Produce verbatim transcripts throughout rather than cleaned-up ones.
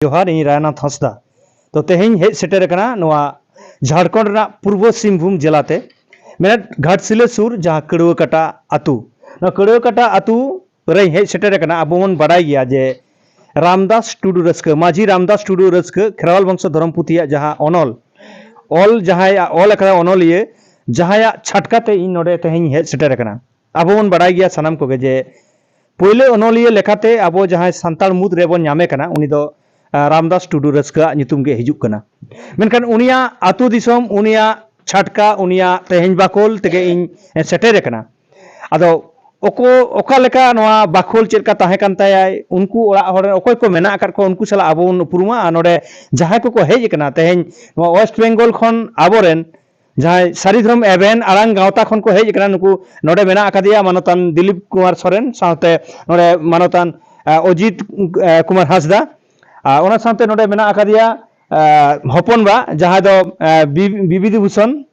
ᱡᱚᱦᱟᱨ, ᱤᱧ ᱨᱟᱭᱱᱟᱛᱷ ᱦᱟᱸᱥᱫᱟ᱾ ᱛᱚ, ᱛᱮᱦᱮᱧ ᱦᱮᱡ ᱥᱮᱴᱮᱨ ᱟᱠᱟᱱᱟ ᱱᱚᱣᱟ ᱡᱷᱟᱲᱠᱷᱚᱸᱰ ᱨᱮᱱᱟᱜ ᱯᱩᱨᱵᱚ ᱥᱤᱝᱵᱷᱩᱢ ᱡᱮᱞᱟᱛᱮ, ᱢᱮᱱᱮᱫ ᱜᱷᱟᱴᱥᱤᱞᱟᱹ ᱥᱩᱨ ᱡᱟᱦᱟᱸ ᱠᱟᱹᱲᱣᱟᱹ ᱠᱟᱴᱟ ᱟᱹᱛᱩ᱾ ᱱᱚᱣᱟ ᱠᱟᱹᱲᱣᱟᱹ ᱠᱟᱴᱟ ᱟᱹᱛᱩ ᱨᱮᱧ ᱦᱮᱡ ᱥᱮᱴᱮᱨ ᱟᱠᱟᱱᱟ᱾ ᱟᱵᱚ ᱵᱚᱱ ᱵᱟᱰᱟᱭ ᱜᱮᱭᱟ ᱡᱮ ᱨᱟᱢᱫᱟᱥ ᱴᱩᱰᱩ ᱨᱟᱹᱥᱠᱟᱹ, ᱢᱟᱹᱡᱷᱤ ᱨᱟᱢᱫᱟᱥ ᱴᱩᱰᱩ ᱨᱟᱹᱥᱠᱟᱹ ᱠᱷᱮᱨᱣᱟᱞ ᱵᱚᱝᱥᱚ ᱫᱷᱚᱨᱚᱢ ᱯᱩᱛᱷᱤᱭᱟᱜ ᱡᱟᱦᱟᱸ ᱚᱱᱚᱞ, ᱚᱞ ᱡᱟᱦᱟᱸᱭᱟᱜ ᱚᱞ ᱟᱠᱟᱫᱟ ᱚᱱᱚᱞᱤᱭᱟᱹ, ᱡᱟᱦᱟᱸᱭᱟᱜ ᱪᱷᱟᱴᱠᱟ ᱛᱮ ᱤᱧ ᱱᱚᱰᱮ ᱛᱮᱦᱮᱧ ᱦᱮᱡ ᱥᱮᱴᱮᱨ ᱟᱠᱟᱱᱟ᱾ ᱟᱵᱚ ᱵᱚᱱ ᱵᱟᱰᱟᱭ ᱜᱮᱭᱟ ᱥᱟᱱᱟᱢ ᱠᱚᱜᱮ ᱡᱮ ᱯᱳᱭᱞᱳ ᱚᱱᱚᱞᱤᱭᱟᱹ ᱞᱮᱠᱟᱛᱮ ᱟᱵᱚ ᱡᱟᱦᱟᱸᱭ ᱥᱟᱱᱛᱟᱲ ᱢᱩᱫᱽ ᱨᱮᱵᱚᱱ ᱧᱟᱢᱮ ᱠᱟᱱᱟ, ᱩᱱᱤ ᱫᱚ, ᱟᱸ, ᱨᱟᱢᱫᱟᱥ ᱴᱩᱰᱩ ᱨᱟᱹᱥᱠᱟᱹᱣᱟᱜ ᱧᱩᱛᱩᱢ ᱜᱮ ᱦᱤᱡᱩᱜ ᱠᱟᱱᱟ᱾ ᱢᱮᱱᱠᱷᱟᱱ ᱩᱱᱤᱭᱟᱜ ᱟᱹᱛᱩ ᱫᱤᱥᱚᱢ, ᱩᱱᱤᱭᱟᱜ ᱪᱷᱟᱴᱠᱟ, ᱩᱱᱤᱭᱟᱜ ᱛᱮᱦᱮᱧ ᱵᱟᱠᱷᱳᱞ ᱛᱮᱜᱮ ᱤᱧ, ᱮ, ᱥᱮᱴᱮᱨ ᱟᱠᱟᱱᱟ᱾ ᱟᱫᱚ ᱚᱠᱚ-, ᱚᱠᱟ ᱞᱮᱠᱟ ᱱᱚᱣᱟ ᱵᱟᱠᱷᱳᱞ ᱪᱮᱫ ᱞᱮᱠᱟ ᱛᱟᱦᱮᱸ ᱠᱟᱱ ᱛᱟᱭᱟᱭ, ᱩᱱᱠᱩ ᱚᱲᱟᱜ ᱦᱚᱲ ᱨᱮᱱ ᱚᱠᱚᱭ ᱠᱚ ᱢᱮᱱᱟᱜ ᱟᱠᱟᱫ ᱠᱚᱣᱟ, ᱩᱱᱠᱩ ᱥᱟᱞᱟᱜ ᱟᱵᱚ ᱵᱚᱱ ᱩᱯᱨᱩᱢᱟ᱾ ᱟᱨ ᱱᱚᱰᱮ ᱡᱟᱦᱟᱸᱭ ᱠᱚᱠᱚ ᱦᱮᱡ ᱟᱠᱟᱱᱟ ᱛᱮᱦᱮᱧ ᱱᱚᱣᱟ ᱳᱭᱮᱥᱴ ᱵᱮᱝᱜᱚᱞ ᱠᱷᱚᱱ ᱟᱵᱚᱨᱮᱱ ᱡᱟᱦᱟᱸᱭ ᱥᱟᱹᱨᱤ ᱫᱷᱚᱨᱚᱢ ᱮᱵᱷᱮᱱ ᱟᱲᱟᱝ ᱜᱟᱶᱛᱟ ᱠᱷᱚᱱ ᱠᱚ ᱦᱮᱡ ᱟᱠᱟᱱᱟ, ᱱᱩᱠᱩ ᱱᱚᱰᱮ ᱢᱮᱱᱟᱜ ᱟᱠᱟᱫᱮᱭᱟ ᱢᱟᱱᱚᱛᱟᱱ ᱫᱤᱞᱤᱯ ᱠᱩᱢᱟᱨ ᱥᱚᱨᱮᱱ, ᱥᱟᱶᱛᱮ ᱱᱚᱰᱮ ᱢᱟᱱᱚᱛᱟᱱ, ᱟ, ᱚᱡᱤᱛ, ᱟ, ᱠᱩᱢᱟᱨ ᱦᱟᱸᱥᱫᱟ, ᱟ, ᱚᱱᱟ ᱥᱟᱶᱛᱮ ᱱᱚᱰᱮ ᱢᱮᱱᱟᱜ ᱟᱠᱟᱫᱮᱭᱟ, ᱟ, ᱦᱚᱯᱚᱱ ᱵᱟ, ᱡᱟᱦᱟᱸᱭ ᱫᱚ, ᱟ, ᱵᱤ-, ᱵᱤᱵᱤᱫᱤ ᱵᱷᱩᱥᱚᱱ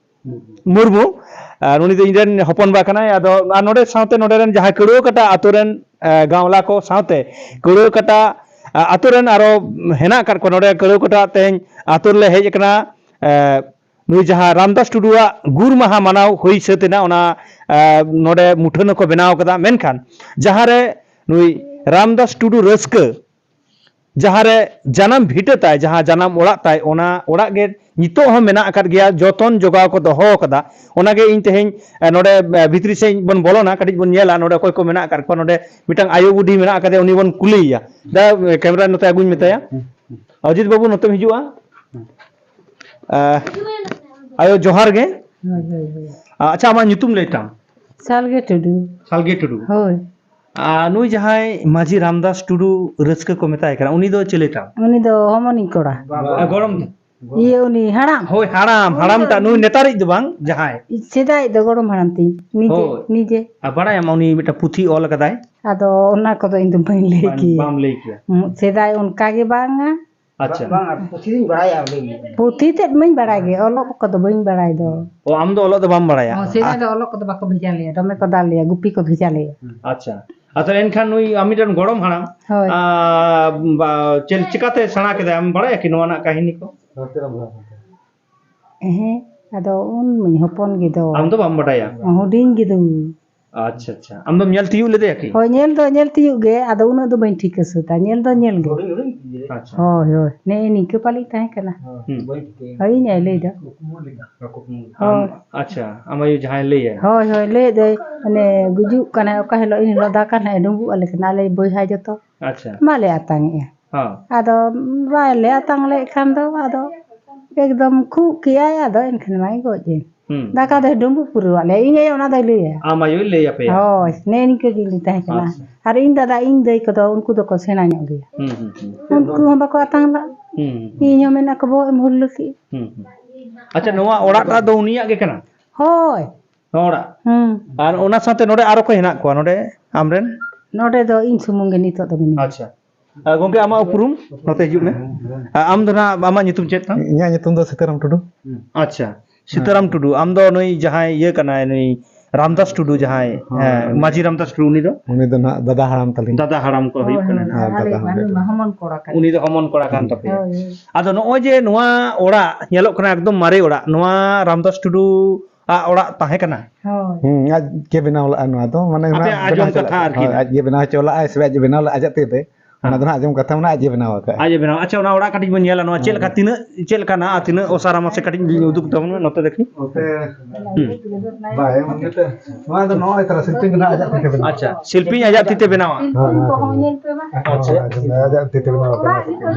ᱢᱩᱨᱢᱩ, ᱟ, ᱩᱱᱤ ᱫᱚ ᱤᱧ ᱨᱮᱱ ᱦᱚᱯᱚᱱ ᱵᱟ ᱠᱟᱱᱟᱭ᱾ ᱟᱫᱚ ᱟᱨ ᱱᱚᱰᱮ ᱥᱟᱶᱛᱮ ᱱᱚᱰᱮ ᱨᱮᱱ ᱡᱟᱦᱟᱸᱭ ᱠᱟᱹᱲᱣᱟᱹ ᱠᱟᱴᱟ ᱟᱛᱳ ᱨᱮᱱ, ᱟ, ᱜᱟᱶᱞᱟ ᱠᱚ ᱥᱟᱶᱛᱮ ᱠᱟᱹᱲᱣᱟᱹ ᱠᱟᱴᱟ, ᱟ, ᱟᱛᱳ ᱨᱮᱱ ᱟᱨᱚ ᱦᱮᱱᱟᱜ ᱟᱠᱟᱫ ᱠᱚᱣᱟ᱾ ᱱᱚᱰᱮ ᱠᱟᱹᱲᱣᱟᱹ ᱠᱟᱴᱟ ᱛᱮᱦᱮᱧ ᱟᱛᱳ ᱨᱮᱞᱮ ᱦᱮᱡ ᱟᱠᱟᱱᱟ᱾ ᱟ, ᱱᱩᱭ ᱡᱟᱦᱟᱸ ᱨᱟᱢᱫᱟᱥ ᱴᱩᱰᱩᱣᱟᱜ ᱜᱩᱨ ᱢᱟᱦᱟ ᱢᱟᱱᱟᱣ ᱦᱩᱭ ᱥᱟᱹᱛ ᱮᱱᱟ, ᱚᱱᱟ, ᱟ, ᱱᱚᱰᱮ ᱢᱩᱴᱷᱟᱹᱱ ᱦᱚᱸᱠᱚ ᱵᱮᱱᱟᱣ ᱠᱟᱫᱟ᱾ ᱢᱮᱱᱠᱷᱟᱱ ᱡᱟᱦᱟᱸᱨᱮ ᱱᱩᱭ ᱨᱟᱢᱫᱟᱥ ᱴᱩᱰᱩ ᱨᱟᱹᱥᱠᱟᱹ, ᱡᱟᱦᱟᱸᱨᱮ ᱡᱟᱱᱟᱢ ᱵᱷᱤᱴᱟᱹ ᱛᱟᱭ, ᱡᱟᱦᱟᱸ ᱡᱟᱱᱟᱢ ᱚᱲᱟᱜ ᱛᱟᱭ, ᱚᱱᱟ ᱚᱲᱟᱜ ᱜᱮ ᱱᱤᱛᱚᱜ ᱦᱚᱸ ᱢᱮᱱᱟᱜ ᱟᱠᱟᱫ ᱜᱮᱭᱟ, ᱡᱚᱛᱚᱱ ᱡᱚᱜᱟᱣ ᱠᱚ ᱫᱚᱦᱚ ᱟᱠᱟᱫᱟ᱾ ᱚᱱᱟᱜᱮ ᱤᱧ ᱛᱮᱦᱮᱧ, ᱟ, ᱱᱚᱰᱮ, ᱟ, ᱵᱷᱤᱛᱨᱤ ᱥᱮᱫ ᱵᱚᱱ ᱵᱚᱞᱚᱱᱟ, ᱠᱟᱹᱴᱤᱡ ᱵᱚᱱ ᱧᱮᱞᱟ ᱱᱚᱰᱮ ᱚᱠᱚᱭ ᱠᱚ ᱢᱮᱱᱟᱜ ᱟᱠᱟᱫ ᱠᱚᱣᱟ᱾ ᱱᱚᱰᱮ ᱢᱤᱫᱴᱟᱝ ᱟᱭᱳ ᱵᱩᱰᱷᱤ ᱢᱮᱱᱟᱜ ᱟᱠᱟᱫᱮᱭᱟ, ᱩᱱᱤ ᱵᱚᱱ ᱠᱩᱞᱤᱭᱮᱭᱟ᱾ ᱫᱟ, ᱠᱮᱢᱨᱟ ᱱᱚᱛᱮ ᱟᱹᱜᱩᱧ ᱢᱮᱛᱟᱭᱟ᱾ ᱚᱡᱤᱛ ᱵᱟᱹᱵᱩ, ᱱᱚᱛᱮᱢ ᱦᱤᱡᱩᱜᱼᱟ᱾ ᱟ, ᱟᱭᱳ, ᱡᱚᱦᱟᱨ ᱜᱮ᱾ ᱦᱳᱭ, ᱦᱳᱭ, ᱦᱳᱭ᱾ ᱟ, ᱟᱪᱪᱷᱟ, ᱟᱢᱟᱜ ᱧᱩᱛᱩᱢ ᱞᱟᱹᱭ ᱛᱟᱢ? ᱥᱟᱞᱜᱮ ᱴᱩᱰᱩ᱾ ᱥᱟᱞᱜᱮ ᱴᱩᱰᱩ᱾ ᱦᱳᱭ᱾ ᱟᱨ ᱱᱩᱭ ᱡᱟᱦᱟᱸᱭ ᱢᱟᱹᱡᱷᱤ ᱨᱟᱢᱫᱟᱥ ᱴᱩᱰᱩ ᱨᱟᱹᱥᱠᱟᱹ ᱠᱚ ᱢᱮᱛᱟᱭ ᱠᱟᱱᱟ, ᱩᱱᱤ ᱫᱚ ᱪᱤᱞᱤ ᱛᱟᱢ? ᱩᱱᱤ ᱫᱚ ᱦᱚᱢᱚᱱᱤᱧ ᱠᱚᱲᱟ᱾ ᱟ, ᱜᱚᱲᱚᱢ᱾ ᱤᱭᱟᱹ, ᱩᱱᱤ ᱦᱟᱲᱟᱢ᱾ ᱦᱳᱭ, ᱦᱟᱲᱟᱢ, ᱩᱱᱤ ᱦᱟᱲᱟᱢ ᱫᱚ ᱴᱟᱜ, ᱱᱩᱭ ᱱᱮᱛᱟᱨᱤᱡ ᱫᱚ ᱵᱟᱝ, ᱡᱟᱦᱟᱸᱭ᱾ ᱥᱮᱫᱟᱭ ᱫᱚ ᱜᱚᱲᱚᱢ ᱦᱟᱲᱟᱢ ᱛᱤᱧ, ᱱᱤᱡᱮ, ᱦᱳᱭ᱾ ᱱᱤᱡᱮ᱾ ᱟᱨ ᱵᱟᱲᱟᱭᱟᱢ, ᱩᱱᱤ ᱢᱤᱫᱴᱟᱝ ᱯᱩᱛᱷᱤ ᱚᱞ ᱟᱠᱟᱫᱟᱭ᱾ ᱟᱫᱚ ᱚᱱᱟ ᱠᱚᱫᱚ ᱤᱧ ᱫᱚ ᱵᱟᱹᱧ ᱞᱟᱹᱭ ᱵᱟᱝ, ᱠᱮᱭᱟ᱾ ᱵᱟᱢ ᱞᱟᱹᱭ ᱠᱮᱭᱟ᱾ ᱦᱩᱸ, ᱥᱮᱫᱟᱭ ᱚᱱᱠᱟ ᱜᱮ ᱵᱟᱝᱟ᱾ ᱟᱪᱪᱷᱟ᱾ ᱵᱟᱝ, ᱟᱨ ᱯᱩᱛᱷᱤ ᱫᱚᱧ ᱵᱟᱲᱟᱭᱟ, ᱞᱟᱹᱭ ᱢᱮ᱾ ᱯᱩᱛᱷᱤ ᱛᱮᱫ ᱢᱟᱧ ᱵᱟᱲᱟᱭ ᱜᱮ, ᱚᱞᱚᱜ ᱠᱚᱫᱚ ᱵᱟᱹᱧ ᱵᱟᱲᱟᱭ ᱫᱚ᱾ ᱚ, ᱟᱢ ᱫᱚ ᱚᱞᱚᱜ ᱫᱚ ᱵᱟᱢ ᱵᱟᱲᱟᱭᱟ? ᱦᱚᱸ, ᱥᱮᱫᱟᱭ ᱫᱚ ᱚᱞᱚᱜ ᱠᱚᱫᱚ ᱵᱟᱠᱚ ᱵᱷᱮᱡᱟ ᱞᱮᱭᱟ, ᱫᱚᱢᱮ ᱠᱚ ᱫᱟᱞ ᱞᱮᱭᱟ, ᱜᱩᱯᱤ ᱠᱚ ᱵᱷᱮᱡᱟ ᱞᱮᱭᱟ᱾ ᱟᱪᱪᱷᱟ᱾ ᱟᱪᱪᱷᱟ, ᱮᱱᱠᱷᱟᱱ ᱱᱩᱭ ᱟᱢ ᱢᱤᱫᱴᱮᱱ ᱜᱚᱲᱚᱢ ᱦᱟᱲᱟᱢ, ᱦᱳᱭ᱾ ᱟ, ᱵᱟ, ᱪᱮᱫ, ᱪᱤᱠᱟᱛᱮ ᱥᱮᱬᱟ ᱠᱮᱫᱟᱭ? ᱟᱢ ᱵᱟᱲᱟᱭᱟ ᱠᱤ ᱱᱚᱣᱟ ᱨᱮᱱᱟᱜ ᱠᱟᱹᱦᱱᱤ ᱠᱚ? ᱦᱮᱸ, ᱟᱫᱚ ᱩᱱ ᱢᱟᱹᱧ ᱦᱚᱯᱚᱱ ᱜᱮᱫᱚ᱾ ᱟᱢ ᱫᱚ ᱵᱟᱢ ᱵᱟᱰᱟᱭᱟ? ᱦᱩᱰᱤᱧ ᱜᱮᱫᱚᱧ᱾ ᱟᱪᱪᱷᱟ, ᱟᱪᱪᱷᱟ᱾ ᱟᱢ ᱫᱚᱢ ᱧᱮᱞ ᱛᱤᱭᱳᱜ ᱞᱮᱫᱮᱭᱟ ᱠᱤ? ᱦᱳᱭ, ᱧᱮᱞ ᱫᱚ ᱧᱮᱞ ᱛᱤᱭᱳᱜ ᱜᱮ, ᱟᱫᱚ ᱩᱱᱟᱹᱜ ᱫᱚ ᱵᱟᱹᱧ ᱴᱷᱤᱠᱟᱹ ᱥᱟᱹᱛᱟ, ᱧᱮᱞ ᱫᱚ ᱧᱮᱞ ᱜᱮ᱾ ᱟᱪᱪᱷᱟ᱾ ᱦᱳᱭ, ᱦᱳᱭ, ᱱᱮᱜᱼᱮ ᱱᱤᱝᱠᱟᱹ ᱯᱟᱞᱮᱧ ᱛᱟᱦᱮᱸ ᱠᱟᱱᱟ᱾ ᱦᱩᱸ᱾ ᱦᱳᱭ, ᱤᱧ ᱟᱭ ᱞᱟᱹᱭ ᱫᱟ᱾ ᱟᱢ, ᱦᱳᱭ᱾ ᱟᱪᱪᱷᱟ, ᱟᱢ ᱟᱭᱳ ᱡᱟᱦᱟᱸᱭ ᱞᱟᱹᱭᱟᱭ? ᱦᱳᱭ, ᱦᱳᱭ, ᱞᱟᱹᱭ ᱫᱟᱭ, ᱢᱟᱱᱮ, ᱜᱩᱡᱩᱜ ᱠᱟᱱᱟᱭ, ᱚᱠᱟ ᱦᱤᱞᱳᱜ ᱤᱱ ᱦᱤᱞᱳᱜ ᱫᱟᱠᱟ ᱱᱟᱦᱟᱜ ᱮ ᱰᱩᱸᱵᱩᱜ ᱟᱞᱮ ᱠᱟᱱᱟ, ᱟᱞᱮ ᱵᱚᱭᱦᱟ ᱡᱚᱛᱚ᱾ ᱟᱪᱪᱷᱟ᱾ ᱵᱟᱞᱮ ᱟᱛᱟᱝ ᱮᱜᱼᱟ᱾ ᱦᱚᱸ᱾ ᱟᱫᱚ ᱵᱟᱞᱮ ᱟᱛᱟᱝ ᱞᱮᱫ ᱠᱷᱟᱱ ᱫᱚ ᱟᱫᱚ ᱮᱠᱫᱚᱢ ᱠᱷᱩᱜ ᱠᱮᱜᱼᱟᱭ, ᱟᱫᱚ ᱮᱱᱠᱷᱟᱱ ᱢᱟᱭ ᱜᱚᱡ ᱮᱱ᱾ ᱦᱩᱸ᱾ ᱫᱟᱠᱟ ᱫᱚᱭ ᱰᱩᱸᱵᱩᱜ ᱯᱩᱨᱟᱹᱣᱟᱜ ᱞᱮᱭᱟ, ᱤᱧ ᱟᱭᱳ ᱚᱱᱟ ᱫᱚᱭ ᱞᱟᱹᱭᱟ᱾ ᱟᱢ ᱟᱭᱳᱭ ᱞᱟᱹᱭ ᱟᱯᱮᱭᱟ? ᱦᱳᱭ, ᱱᱮᱜᱼᱮ ᱱᱤᱝᱠᱟᱹ ᱜᱮᱞᱤᱧ ᱛᱟᱦᱮᱸ ᱠᱟᱱᱟ᱾ ᱟᱪᱪᱷᱟ᱾ ᱟᱨ ᱤᱧ ᱫᱟᱫᱟ, ᱤᱧ ᱫᱟᱹᱭ ᱠᱚᱫᱚ ᱩᱱᱠᱩ ᱫᱚᱠᱚ ᱥᱮᱬᱟ ᱧᱚᱜ ᱜᱮᱭᱟ᱾ ᱦᱩᱸ, ᱦᱩᱸ, ᱦᱩᱸ᱾ ᱩᱱᱠᱩ ᱦᱚᱸ ᱵᱟᱠᱚ ᱟᱛᱟᱝ ᱞᱟᱜ᱾ ᱦᱩᱸ, ᱦᱩᱸ, ᱦᱩᱸ᱾ ᱤᱧ ᱦᱚᱸ ᱢᱮᱱᱟ ᱠᱚ ᱵᱚᱦᱚᱜ ᱮᱢ ᱦᱩᱨᱞᱟᱹ ᱠᱮᱜᱼᱟ᱾ ᱦᱩᱸ, ᱦᱩᱸ᱾ ᱟᱪᱪᱷᱟ, ᱱᱚᱣᱟ ᱚᱲᱟᱜ ᱴᱟᱜ ᱫᱚ ᱩᱱᱤᱭᱟᱜ ᱜᱮ ᱠᱟᱱᱟ? ᱦᱳᱭ᱾ ᱱᱚᱣᱟ ᱚᱲᱟᱜ? ᱦᱩᱸ᱾ ᱟᱨ ᱚᱱᱟ ᱥᱟᱶᱛᱮ ᱱᱚᱰᱮ ᱟᱨᱚ ᱠᱚ ᱦᱮᱱᱟᱜ ᱠᱚᱣᱟ, ᱱᱚᱰᱮ ᱟᱢᱨᱮᱱ? ᱱᱚᱰᱮ ᱫᱚ ᱤᱧ ᱥᱩᱢᱩᱝ ᱜᱮ ᱱᱤᱛᱚᱜ ᱫᱚ ᱢᱤᱱᱟᱹᱧᱟ᱾ ᱟᱪᱪᱷᱟ᱾ ᱟᱨ ᱜᱚᱝᱠᱮ, ᱟᱢᱟᱜ ᱩᱯᱨᱩᱢ, ᱱᱚᱛᱮ ᱦᱤᱡᱩᱜ ᱢᱮ᱾ ᱟᱨ ᱟᱢ ᱫᱚ ᱱᱟᱜ, ᱟᱢᱟᱜ ᱧᱩᱛᱩᱢ ᱪᱮᱫ ᱛᱟᱢ? ᱤᱧᱟᱹᱜ ᱧᱩᱛᱩᱢ ᱫᱚ ᱥᱤᱛᱟᱨᱟᱢ ᱴᱩᱰᱩ᱾ ᱟᱪᱪᱷᱟ, ᱥᱤᱛᱟᱨᱟᱢ ᱴᱩᱰᱩ, ᱟᱢ ᱫᱚ ᱱᱩᱭ ᱡᱟᱦᱟᱸᱭ ᱤᱭᱟᱹ ᱠᱟᱱᱟᱭ, ᱱᱩᱭ ᱨᱟᱢᱫᱟᱥ ᱴᱩᱰᱩ ᱡᱟᱦᱟᱸᱭ, ᱦᱳᱭ, ᱦᱮᱸ, ᱦᱳᱭ᱾ ᱢᱟᱹᱡᱷᱤ ᱨᱟᱢᱫᱟᱥ ᱴᱩᱰᱩ, ᱩᱱᱤ ᱫᱚ? ᱩᱱᱤ ᱫᱚ ᱱᱟᱦᱟᱜ ᱫᱟᱫᱟ ᱦᱟᱲᱟᱢ ᱛᱟᱹᱞᱤᱧ᱾ ᱫᱟᱫᱟ ᱦᱟᱲᱟᱢ ᱠᱚ ᱦᱩᱭᱩᱜ ᱦᱳᱭ, ᱠᱟᱱᱟ ᱦᱳᱭ, ᱱᱟᱦᱟᱜ᱾ ᱟᱞᱮ ᱫᱟᱫᱟ ᱦᱟᱲᱟᱢ ᱢᱟᱱᱮ ᱛᱟᱹᱞᱤᱧ᱾ ᱦᱚᱢᱚᱱ ᱠᱚᱲᱟ ᱠᱟᱱ᱾ ᱩᱱᱤ ᱫᱚ ᱦᱚᱢᱚᱱ ᱠᱚᱲᱟ ᱠᱟᱱ ᱛᱟᱯᱮᱭᱟ᱾ ᱦᱳᱭ, ᱦᱳᱭ᱾ ᱟᱫᱚ ᱱᱚᱜᱼᱚᱭ ᱡᱮ ᱱᱚᱣᱟ ᱚᱲᱟᱜ ᱧᱮᱞᱚᱜ ᱠᱟᱱᱟ, ᱮᱠᱫᱚᱢ ᱢᱟᱨᱮ ᱚᱲᱟᱜ, ᱱᱚᱣᱟ ᱨᱟᱢᱫᱟᱥ ᱴᱩᱰᱩ ᱟᱜ ᱚᱲᱟᱜ ᱛᱟᱦᱮᱸ ᱠᱟᱱᱟ? ᱦᱳᱭ᱾ ᱦᱩᱸ, ᱟᱡ ᱜᱮ ᱵᱮᱱᱟᱣ ᱞᱮᱫᱼᱟ ᱱᱚᱣᱟ ᱫᱚ, ᱢᱟᱱᱮ ᱟᱯᱮᱭᱟᱜ ᱱᱚᱣᱟ ᱟᱸᱡᱚᱢ ᱵᱮᱱᱟᱣ ᱠᱟᱛᱷᱟ ᱪᱟᱞᱟᱜ ᱟᱨᱠᱤ ᱠᱟᱱᱟ᱾ ᱦᱳᱭ, ᱱᱟᱜ᱾ ᱟᱡ ᱜᱮ ᱵᱮᱱᱟᱣ ᱦᱚᱪᱚ ᱞᱮᱫᱼᱟᱭ ᱥᱮ ᱟᱡ ᱜᱮ ᱵᱮᱱᱟᱣ ᱞᱮᱫᱼᱟ ᱟᱡᱟᱜ ᱛᱤ ᱛᱮ? ᱦᱮᱸ᱾ ᱚᱱᱟ ᱫᱚ ᱱᱟᱜ ᱟᱸᱡᱚᱢ ᱠᱟᱛᱷᱟ, ᱚᱱᱟ ᱟᱡ ᱜᱮ ᱵᱮᱱᱟᱣ ᱟᱠᱟᱫᱼᱟ᱾ ᱟᱡ ᱮ ᱵᱮᱱᱟᱣ᱾ ᱟᱪᱪᱷᱟ, ᱚᱱᱟ ᱚᱲᱟᱜ ᱠᱟᱹᱴᱤᱡ ᱵᱚᱱ ᱧᱮᱞᱟ, ᱱᱚᱣᱟ ᱪᱮᱫ ᱞᱮᱠᱟ, ᱦᱳᱭ᱾ ᱛᱤᱱᱟᱹᱜ, ᱪᱮᱫ ᱞᱮᱠᱟ ᱱᱟᱜ, ᱛᱤᱱᱟᱹᱜ ᱚᱥᱟᱨᱟ, ᱢᱟᱥᱮ ᱠᱟᱹᱴᱤᱡ ᱞᱤᱧ ᱩᱫᱩᱜ ᱛᱟᱵᱚᱱᱟ, ᱱᱚᱛᱮ ᱫᱮᱠᱷᱤ᱾ ᱱᱚᱛᱮ ᱦᱩᱸ᱾ ᱵᱟᱭ, ᱱᱚᱣᱟ ᱫᱚ ᱱᱚᱜᱼᱚᱭ ᱛᱟᱨᱟ ᱥᱤᱞᱯᱤᱧ ᱫᱚ ᱱᱟᱜ ᱟᱡᱟᱜ ᱛᱤ ᱛᱮ ᱵᱮᱱᱟᱣ᱾ ᱟᱪᱪᱷᱟ, ᱥᱤᱞᱯᱤᱧ ᱟᱡᱟᱜ ᱛᱤ ᱛᱮ ᱵᱮᱱᱟᱣᱟ᱾ ᱦᱳᱭ, ᱦᱳᱭ, ᱦᱳᱭ, ᱟᱡᱟᱜ ᱛᱤ ᱛᱮ ᱵᱮᱱᱟᱣ ᱟᱠᱟᱱᱟ᱾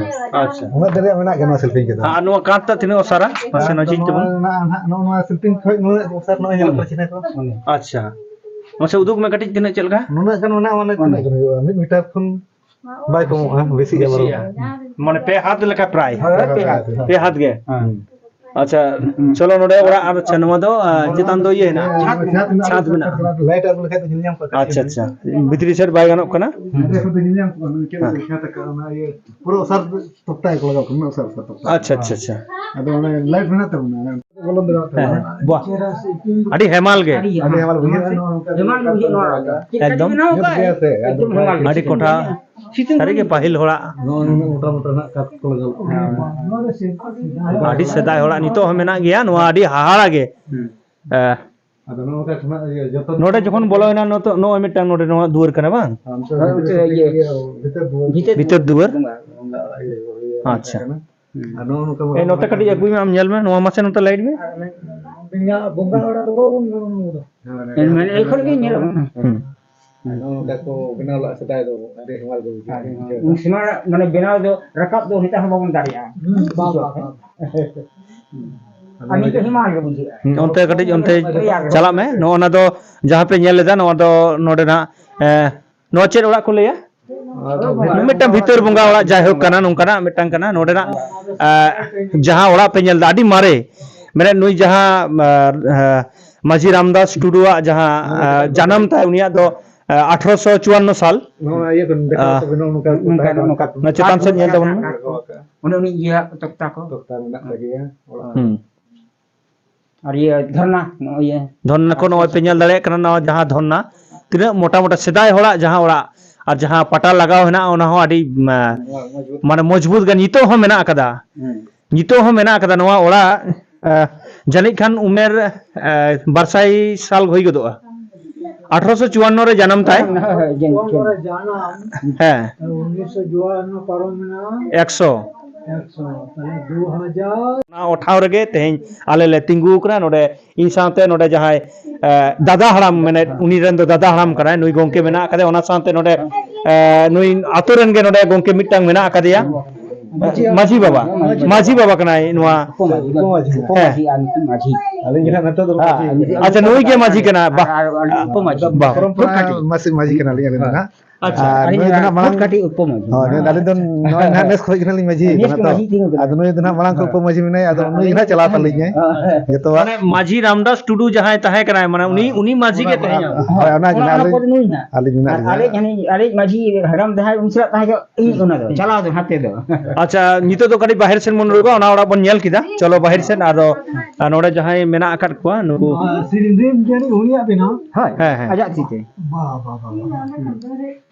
ᱟᱪᱪᱷᱟ᱾ ᱩᱱᱟᱹᱜ ᱫᱤᱱ ᱨᱮᱭᱟᱜ ᱢᱮᱱᱟᱜ ᱜᱮᱭᱟ ᱱᱚᱣᱟ ᱥᱤᱞᱯᱤᱧ ᱠᱚᱫᱚ᱾ ᱟᱨ ᱱᱚᱣᱟ ᱠᱟᱸᱛ ᱴᱟᱜ ᱛᱤᱱᱟᱹᱜ ᱚᱥᱟᱨᱟ? ᱢᱟᱥᱮ ᱱᱚᱣᱟ ᱡᱷᱤᱡ ᱛᱟᱵᱚᱱ᱾ ᱱᱚᱣᱟ ᱱᱟᱦᱟᱜ, ᱱᱚᱜᱼᱚ ᱱᱚᱣᱟ ᱥᱤᱞᱯᱤᱧ ᱠᱷᱚᱡ ᱱᱩᱱᱟᱹᱜ ᱚᱥᱟᱨ ᱱᱚᱜᱼᱚᱭ ᱧᱮᱞᱚᱜ ᱠᱟᱱᱟ, ᱪᱤᱱᱦᱟᱹ ᱠᱚ᱾ ᱟᱪᱪᱷᱟ᱾ ᱢᱟᱥᱮ ᱩᱫᱩᱜ ᱢᱮ ᱠᱟᱹᱴᱤᱡ, ᱛᱤᱱᱟᱹᱜ ᱪᱮᱫ ᱞᱮᱠᱟ? ᱱᱩᱱᱟᱹᱜ ᱜᱟᱱ ᱢᱟᱱᱮ ᱛᱤᱱᱟᱹᱜ ᱜᱟᱱ ᱦᱩᱭᱩᱜᱼᱟ? ᱢᱤᱫ ᱢᱤᱴᱟᱨ ᱠᱷᱚᱱ ᱵᱟᱭ ᱠᱚᱢᱚᱜᱼᱟ, ᱵᱮᱥᱤᱜᱼᱟ ᱵᱚᱨᱚᱝ᱾ ᱵᱮᱥᱤᱜᱼᱟ᱾ ᱢᱟᱱᱮ ᱯᱮ ᱦᱟᱛ ᱞᱮᱠᱟ ᱯᱨᱟᱭ᱾ ᱦᱳᱭ, ᱯᱮ ᱦᱟᱛ᱾ ᱯᱮ ᱦᱟᱛ ᱜᱮ᱾ ᱦᱮᱸ᱾ ᱟᱪᱪᱷᱟ, ᱪᱚᱞᱚ ᱱᱚᱰᱮ ᱚᱲᱟᱜ, ᱟᱨ ᱟᱪᱪᱷᱟ, ᱱᱚᱣᱟ ᱫᱚ, ᱟ, ᱪᱮᱛᱟᱱ ᱫᱚ ᱤᱭᱟᱹ ᱦᱮᱱᱟᱜᱼᱟ? ᱪᱷᱟᱫᱽ ᱢᱮᱱᱟᱜᱼᱟ᱾ ᱪᱷᱟᱫᱽ ᱢᱮᱱᱟᱜᱼᱟ᱾ ᱞᱟᱭᱤᱴ ᱟᱹᱜᱩ ᱞᱮᱠᱷᱟᱡ ᱫᱚ ᱧᱮᱞ ᱧᱟᱢ ᱠᱚᱜᱼᱟ᱾ ᱟᱪᱪᱷᱟ, ᱟᱪᱪᱷᱟ᱾ ᱵᱷᱤᱛᱨᱤ ᱥᱮᱫ ᱵᱟᱭ ᱜᱟᱱᱚᱜ ᱠᱟᱱᱟ? ᱦᱮᱸ, ᱚᱸᱰᱮ ᱠᱷᱚᱱ ᱫᱚ ᱧᱮᱞ ᱧᱟᱢ ᱠᱚᱜᱼᱟ, ᱱᱩᱭ ᱪᱮᱫ ᱞᱮᱠᱟ ᱦᱮᱸ᱾ ᱪᱷᱟᱛ ᱟᱠᱟᱫ, ᱚᱱᱟ ᱤᱭᱟᱹ, ᱯᱩᱨᱟᱹ ᱚᱥᱟᱨ ᱛᱚᱠᱛᱟᱭ ᱠᱚ ᱞᱟᱜᱟᱣ ᱠᱟᱜᱼᱟ, ᱩᱱᱟᱹᱜ ᱚᱥᱟᱨ, ᱚᱥᱟᱨ ᱛᱚᱠᱛᱟ᱾ ᱟᱪᱪᱷᱟ, ᱟᱪᱪᱷᱟ, ᱟᱪᱪᱷᱟ᱾ ᱟᱫᱚ ᱚᱱᱮ ᱞᱟᱭᱤᱴ ᱢᱮᱱᱟᱜ ᱛᱟᱵᱚᱱᱟ᱾ ᱵᱚᱞᱚᱱ ᱫᱚ ᱵᱟᱝ ᱦᱮᱸ, ᱠᱟᱱᱟ᱾ ᱵᱟᱦ᱾ ᱟᱹᱰᱤ ᱦᱮᱢᱟᱞ ᱜᱮ᱾ ᱟᱹᱰᱤ ᱦᱮᱢᱟᱞ ᱵᱩᱡᱷᱟᱹᱜᱼᱟ, ᱱᱚᱜᱼᱚ ᱱᱚᱝᱠᱟ ᱦᱮᱢᱟᱞ ᱜᱮ ᱵᱩᱡᱷᱟᱹᱜᱼᱟ ᱱᱚᱣᱟ ᱫᱚ᱾ ᱪᱮᱫ ᱞᱮᱠᱟ ᱮᱠᱫᱚᱢ᱾ ᱵᱮᱱᱟᱣ ᱠᱟᱜᱼᱟ? ᱧᱮᱞ ᱜᱮ ᱥᱮ, ᱮᱠᱫᱚᱢ ᱦᱮᱢᱟᱞ ᱜᱮ᱾ ᱟᱹᱰᱤ ᱠᱚᱴᱷᱟ᱾ ᱥᱤᱛᱩᱝ ᱥᱟᱹᱨᱤ ᱜᱮ ᱯᱟᱹᱦᱤᱞ ᱦᱚᱲᱟᱜ᱾ ᱱᱚᱜᱼᱚ ᱱᱩᱱᱟᱹᱜ ᱢᱚᱴᱟ ᱢᱚᱴᱟ ᱱᱟᱜ ᱠᱟᱴ ᱠᱚ ᱞᱟᱜᱟᱣ ᱠᱟᱜᱼᱟ᱾ ᱟᱹᱰᱤ ᱥᱮᱫᱟᱭ ᱦᱚᱲᱟᱜ ᱱᱤᱛᱚᱜ ᱦᱚᱸ ᱢᱮᱱᱟᱜ ᱜᱮᱭᱟ, ᱱᱚᱣᱟ ᱟᱹᱰᱤ ᱦᱟᱦᱟᱲᱟ ᱜᱮ᱾ ᱦᱩᱸ᱾ ᱮ, ᱟᱫᱚ ᱱᱚᱜᱼᱚ ᱱᱚᱝᱠᱟ ᱠᱷᱚᱱᱟᱜ ᱤᱭᱟᱹ ᱡᱚᱛᱚ ᱱᱚᱰᱮ ᱡᱚᱠᱷᱚᱱ ᱵᱚᱞᱚᱭᱮᱱᱟ, ᱱᱤᱛᱚᱜ ᱱᱚᱜᱼᱚᱭ ᱢᱤᱫᱴᱟᱝ ᱱᱚᱰᱮ ᱱᱚᱣᱟ ᱫᱩᱣᱟᱹᱨ ᱠᱟᱱᱟ ᱵᱟᱝ? ᱦᱳᱭ, ᱤᱭᱟᱹ, ᱵᱷᱤᱛᱟᱹᱨ ᱫᱩᱣᱟᱹᱨ᱾ ᱵᱷᱤᱛᱟᱹᱨ ᱫᱩᱣᱟᱹᱨ᱾ ᱵᱚᱸᱜᱟ, ᱵᱚᱸᱜᱟ ᱚᱲᱟᱜ ᱤᱭᱟᱹ, ᱤᱭᱟᱹ ᱟᱪᱪᱷᱟ᱾ ᱠᱟᱱᱟ᱾ ᱟᱨ ᱱᱚᱜᱼᱚ ᱱᱚᱝᱠᱟ ᱮ, ᱱᱚᱛᱮ ᱠᱟᱹᱴᱤᱡ ᱟᱹᱜᱩᱭ ᱢᱮ, ᱟᱢ ᱧᱮᱞ ᱢᱮ, ᱱᱚᱣᱟ ᱢᱟᱥᱮ ᱱᱚᱛᱮ ᱞᱟᱭᱤᱴ ᱢᱮ᱾ ᱟᱨ ᱚᱱᱮ ᱵᱚᱸᱜᱟ, ᱵᱚᱸᱜᱟ ᱚᱲᱟᱜ ᱫᱚ ᱵᱟᱵᱚᱱ ᱧᱮᱞ ᱧᱟᱢ ᱮᱫᱟ᱾ ᱦᱮᱸ, ᱚᱱᱮ ᱢᱮᱱ ᱮ ᱠᱷᱚᱱ ᱜᱮ ᱧᱮᱞᱚᱜ ᱠᱟᱱᱟ᱾ ᱦᱩᱸ᱾ ᱟᱨ ᱱᱚᱜᱼᱚ ᱱᱚᱝᱠᱟ ᱠᱚ ᱵᱮᱱᱟᱣ ᱞᱟᱜᱼᱟ ᱥᱮᱫᱟᱭ ᱫᱚ, ᱟᱹᱰᱤ ᱦᱮᱢᱟᱞ ᱜᱮ ᱵᱩᱡᱷᱟᱹᱜᱼᱟ᱾ ᱟᱹᱰᱤ ᱦᱮᱢᱟᱞ᱾ ᱩᱱ ᱥᱚᱢᱚᱭ ᱢᱟᱱᱮ ᱵᱮᱱᱟᱣ ᱫᱚ, ᱨᱟᱠᱟᱵ ᱫᱚ ᱱᱮᱛᱟᱨ ᱦᱚᱸ ᱵᱟᱵᱚᱱ ᱫᱟᱲᱮᱭᱟᱜᱼᱟ᱾ ᱦᱩᱸ, ᱵᱟᱝ, ᱵᱟᱝ, ᱵᱟᱝ᱾ ᱟᱨ ᱱᱤᱛᱚᱜ ᱦᱮᱢᱟᱞ ᱜᱮ ᱵᱩᱡᱷᱟᱹᱜᱼᱟ᱾ ᱦᱩᱸ, ᱚᱱᱛᱮ ᱠᱟᱹᱴᱤᱡ ᱚᱱᱛᱮ ᱨᱮᱭᱟᱲ ᱜᱮ᱾ ᱪᱟᱞᱟᱜ ᱢᱮ᱾ ᱱᱚᱜᱼᱚ ᱱᱟ ᱫᱚ ᱡᱟᱦᱟᱸ ᱯᱮ ᱧᱮᱞ ᱞᱮᱫᱟ, ᱱᱚᱣᱟ ᱫᱚ ᱱᱚᱰᱮᱱᱟᱜ, ᱮ, ᱱᱚᱣᱟ ᱪᱮᱫ ᱚᱲᱟᱜ ᱠᱚ ᱞᱟᱹᱭᱟ? ᱱᱚᱣᱟ ᱫᱚ ᱵᱚᱸᱜᱟ ᱢᱤᱫᱴᱟᱝ ᱵᱷᱤᱛᱟᱹᱨ ᱵᱚᱸᱜᱟ ᱚᱲᱟᱜ, ᱡᱟᱭᱦᱳᱠ ᱠᱟᱱᱟ, ᱱᱚᱝᱠᱟᱱᱟᱜ ᱢᱤᱫᱴᱟᱝ ᱠᱟᱱᱟ᱾ ᱱᱚᱰᱮᱱᱟᱜ, ᱮ, ᱡᱟᱦᱟᱸ ᱚᱲᱟᱜ ᱯᱮ ᱧᱮᱞ ᱮᱫᱟ, ᱟᱹᱰᱤ ᱢᱟᱨᱮ, ᱢᱟᱱᱮ ᱱᱩᱭ ᱡᱟᱦᱟᱸ, ᱮ, ᱮ, ᱢᱟᱹᱡᱷᱤ ᱨᱟᱢᱫᱟᱥ ᱴᱩᱰᱩᱣᱟᱜ ᱡᱟᱦᱟᱸ, ᱮ, ᱡᱟᱱᱟᱢ ᱛᱟᱭ, ᱩᱱᱤᱭᱟᱜ ᱫᱚ, ᱮ, ᱟᱴᱷᱨᱚᱥᱚ ᱪᱩᱣᱟᱱᱱᱚ ᱥᱟᱞ᱾ ᱱᱚᱣᱟ ᱤᱭᱟᱹ ᱠᱚ ᱵᱮᱱᱟᱣ ᱟᱦ᱾ ᱠᱚ ᱵᱮᱱᱟᱣ ᱱᱚᱝᱠᱟ ᱠᱚ ᱱᱚᱝᱠᱟ, ᱛᱟᱦᱮᱸ ᱠᱟᱱᱟ᱾ ᱱᱚᱝᱠᱟ᱾ ᱚᱱᱟ ᱪᱮᱛᱟᱱ ᱥᱮᱫ ᱧᱮᱞ ᱛᱟᱵᱚᱱ ᱢᱮ᱾ ᱚᱱᱮ ᱩᱱᱤ ᱤᱭᱟᱹ ᱛᱚᱠᱛᱟ ᱠᱚ᱾ ᱛᱚᱠᱛᱟ ᱢᱮᱱᱟᱜ ᱛᱟᱭ ᱜᱮᱭᱟ ᱚᱲᱟᱜ᱾ ᱦᱩᱸ᱾ ᱟᱨ ᱤᱭᱟᱹ ᱫᱷᱚᱨᱱᱟ, ᱱᱚᱜᱼᱚᱭ ᱤᱭᱟᱹ᱾ ᱫᱷᱚᱨᱱᱟ ᱠᱚ ᱱᱚᱜᱼᱚᱭ ᱯᱮ ᱧᱮᱞ ᱫᱟᱲᱮᱭᱟᱜ ᱠᱟᱱᱟ, ᱱᱚᱣᱟ ᱡᱟᱦᱟᱸ ᱫᱷᱚᱨᱱᱟ, ᱛᱤᱱᱟᱹᱜ ᱢᱚᱴᱟ ᱢᱚᱴᱟ ᱥᱮᱫᱟᱭ ᱦᱚᱲᱟᱜ ᱡᱟᱦᱟᱸ ᱚᱲᱟᱜ ᱟᱨ ᱡᱟᱦᱟᱸ ᱯᱟᱴᱟ ᱞᱟᱜᱟᱣ ᱦᱮᱱᱟᱜᱼᱟ, ᱚᱱᱟ ᱦᱚᱸ ᱟᱹᱰᱤ, ᱢᱟ-, ᱢᱚᱡᱽᱵᱩᱛ᱾ ᱢᱟᱱᱮ ᱢᱚᱡᱽᱵᱩᱛ ᱜᱮ ᱱᱤᱛᱚᱜ ᱦᱚᱸ ᱢᱮᱱᱟᱜ ᱟᱠᱟᱫᱟ᱾ ᱦᱩᱸ᱾ ᱱᱤᱛᱚᱜ ᱦᱚᱸ ᱢᱮᱱᱟᱜ ᱟᱠᱟᱫᱟ ᱱᱚᱣᱟ ᱚᱲᱟᱜ᱾ ᱮ, ᱡᱟᱹᱱᱤᱡ ᱠᱷᱟᱱ ᱩᱢᱮᱨ, ᱮ, ᱵᱟᱨ ᱥᱟᱭ ᱥᱟᱞ ᱦᱩᱭ ᱜᱚᱫᱚᱜᱼᱟ᱾ ᱟᱴᱷᱨᱚᱥᱚ ᱪᱩᱣᱟᱱᱱᱚ ᱨᱮ ᱡᱟᱱᱟᱢ ᱛᱟᱭ᱾ ᱦᱳᱭ, ᱦᱳᱭ, ᱡᱟᱹᱱᱤᱡ ᱪᱚᱝ᱾ ᱡᱟᱱᱟᱢ᱾ ᱦᱮᱸ᱾ ᱩᱱᱤᱥᱥᱚ ᱪᱩᱣᱟᱱᱱᱚ ᱯᱟᱨᱚᱢ ᱮᱱᱟ᱾ ᱮᱠᱥᱚ᱾ ᱮᱠᱥᱚ, ᱛᱟᱦᱞᱮ ᱫᱩ ᱦᱟᱡᱟᱨ᱾ ᱚᱱᱟ ᱴᱷᱟᱶ ᱨᱮᱜᱮ ᱛᱮᱦᱮᱧ ᱟᱞᱮ ᱞᱮ ᱛᱤᱸᱜᱩ ᱟᱠᱟᱱᱟ᱾ ᱱᱚᱰᱮ ᱤᱧ ᱥᱟᱶᱛᱮ ᱱᱚᱰᱮ ᱡᱟᱦᱟᱸᱭ, ᱮ, ᱫᱟᱫᱟ ᱦᱟᱲᱟᱢ, ᱢᱟᱱᱮ ᱩᱱᱤ ᱨᱮᱱ ᱫᱚ ᱫᱟᱫᱟ ᱦᱟᱲᱟᱢ ᱠᱟᱱᱟᱭ, ᱱᱩᱭ ᱜᱚᱝᱠᱮ ᱢᱮᱱᱟᱜ ᱟᱠᱟᱫᱮᱭᱟ᱾ ᱚᱱᱟ ᱥᱟᱶᱛᱮ ᱱᱚᱰᱮ, ᱮ, ᱱᱩᱭ ᱟᱛᱳ ᱨᱮᱱ ᱜᱮ ᱱᱚᱰᱮ ᱜᱚᱝᱠᱮ ᱢᱤᱫᱴᱟᱝ ᱢᱮᱱᱟᱜ ᱟᱠᱟᱫᱮᱭᱟ᱾ ᱢᱟᱹᱡᱷᱤ ᱵᱟᱵᱟ, ᱢᱟᱹᱡᱷᱤ ᱵᱟᱵᱟ ᱠᱟᱱᱟᱭ ᱱᱚᱣᱟ᱾ ᱩᱯᱚᱢᱟᱹᱡᱷᱤ, ᱩᱯᱚᱢᱟᱹᱡᱷᱤ, ᱦᱮᱸ᱾ ᱩᱯᱚᱢᱟᱹᱡᱷᱤ ᱟᱨ ᱱᱩᱠᱤᱱ ᱢᱟᱹᱡᱷᱤ᱾ ᱟᱹᱞᱤᱧ ᱜᱮ ᱱᱟᱦᱟᱜ ᱱᱤᱛᱚᱜ ᱫᱚ ᱦᱮᱸ, ᱢᱟᱹᱡᱷᱤ᱾ ᱟᱹᱞᱤᱧ ᱟᱪᱪᱷᱟ, ᱱᱩᱭ ᱜᱮ ᱢᱟᱹᱡᱷᱤ ᱠᱟᱱᱟ᱾ ᱵᱟ-, ᱟᱨ, ᱟᱨ, ᱟᱨ ᱩᱯᱚᱢᱟᱹᱡᱷᱤ᱾ ᱵᱟ-, ᱯᱚᱨᱚᱢᱯᱚᱨᱟ ᱠᱟᱹᱴᱤᱡ᱾ ᱢᱟᱹᱡᱷᱤ, ᱢᱟᱹᱡᱷᱤ ᱠᱟᱱᱟᱞᱤᱧ ᱟᱹᱞᱤᱧ ᱫᱚ ᱦᱮᱸ᱾ ᱱᱟᱦᱟᱜ᱾ ᱟᱪᱪᱷᱟ᱾ ᱟᱨ ᱟᱹᱞᱤᱧ ᱱᱩᱭ ᱫᱚ ᱱᱟᱜ ᱱᱟᱜ ᱢᱟᱲᱟᱝ ᱠᱟᱹᱴᱤᱡ ᱩᱯᱚ ᱢᱟᱹᱡᱷᱤ᱾ ᱦᱳᱭ, ᱱᱩᱭ ᱫᱚ ᱟᱹᱞᱤᱧ ᱫᱚ ᱱᱚᱜᱼᱚᱭ ᱱᱟᱜ ᱱᱮᱥ ᱠᱷᱚᱱ ᱜᱮ ᱱᱟᱜ ᱞᱤᱧ ᱢᱟᱹᱡᱷᱤ ᱱᱮᱥ ᱠᱟᱱᱟ ᱠᱚ ᱛᱚ᱾ ᱢᱟᱹᱡᱷᱤ ᱛᱤᱸᱜᱩ ᱠᱟᱱᱟ᱾ ᱟᱫᱚ ᱱᱩᱭ ᱫᱚ ᱱᱟᱜ ᱢᱟᱲᱟᱝ ᱠᱷᱚᱱ ᱩᱯᱚ ᱢᱟᱹᱡᱷᱤ ᱢᱮᱱᱟᱭᱟ, ᱟᱫᱚ ᱩᱱᱤ ᱜᱮ ᱱᱟᱜ ᱪᱟᱞᱟᱣ ᱛᱟᱹᱞᱤᱧᱟᱭ᱾ ᱦᱮᱸ᱾ ᱡᱚᱛᱚᱣᱟᱜ᱾ ᱢᱟᱱᱮ ᱢᱟᱹᱡᱷᱤ ᱨᱟᱢᱫᱟᱥ ᱴᱩᱰᱩ ᱡᱟᱦᱟᱸᱭ ᱛᱟᱦᱮᱸ ᱠᱟᱱᱟᱭ, ᱢᱟᱱᱮ ᱩᱱᱤ, ᱩᱱᱤ ᱢᱟᱹᱡᱷᱤ ᱜᱮ ᱛᱟᱦᱮᱸ ᱠᱟᱱᱟ᱾ ᱦᱳᱭ, ᱚᱱᱟ ᱜᱮ ᱚᱱᱟ, ᱱᱟᱜ ᱚᱱᱟ ᱟᱹᱞᱤᱧ, ᱯᱚᱫ ᱱᱩᱭ ᱱᱟᱜ᱾ ᱟᱹᱞᱤᱧ ᱢᱮᱱᱟᱜ ᱟᱨ ᱞᱤᱧᱟ᱾ ᱟᱞᱮᱭᱤᱡ ᱦᱟᱹᱱᱤ, ᱟᱞᱮᱭᱤᱡ ᱢᱟᱹᱡᱷᱤ ᱦᱟᱲᱟᱢ ᱡᱟᱦᱟᱸᱭ, ᱩᱱᱤ ᱥᱟᱞᱟᱜ ᱛᱟᱦᱮᱸ ᱠᱟᱱᱟ, ᱤᱧ ᱚᱱᱟ ᱫᱚ ᱪᱟᱞᱟᱣ ᱫᱚ ᱦᱟᱛᱮ ᱫᱚ᱾ ᱟᱪᱪᱷᱟ, ᱱᱤᱛᱚᱜ ᱫᱚ ᱠᱟᱹᱴᱤᱡ ᱵᱟᱦᱮᱨ ᱥᱮᱱ ᱵᱚᱱ ᱨᱩᱣᱟᱹᱲᱟ, ᱚᱱᱟ ᱚᱲᱟᱜ ᱵᱚᱱ ᱧᱮᱞ ᱠᱮᱫᱟ᱾ ᱪᱚᱞᱚ ᱵᱟᱦᱮᱨ ᱥᱮᱱ, ᱟᱫᱚ, ᱟᱨ ᱱᱚᱰᱮ ᱡᱟᱦᱟᱸᱭ ᱢᱮᱱᱟᱜ ᱟᱠᱟᱫ ᱠᱚᱣᱟ ᱱᱩᱠᱩ᱾ ᱥᱤᱨᱤᱧ ᱡᱟᱹᱱᱤᱡ ᱩᱱᱤᱭᱟᱜ ᱵᱮᱱᱟᱣ᱾ ᱦᱳᱭ, ᱦᱮᱸ, ᱦᱮᱸ᱾ ᱟᱡᱟᱜ ᱛᱤ ᱛᱮ᱾ ᱵᱟ, ᱵᱟ, ᱵᱟ, ᱵᱟ᱾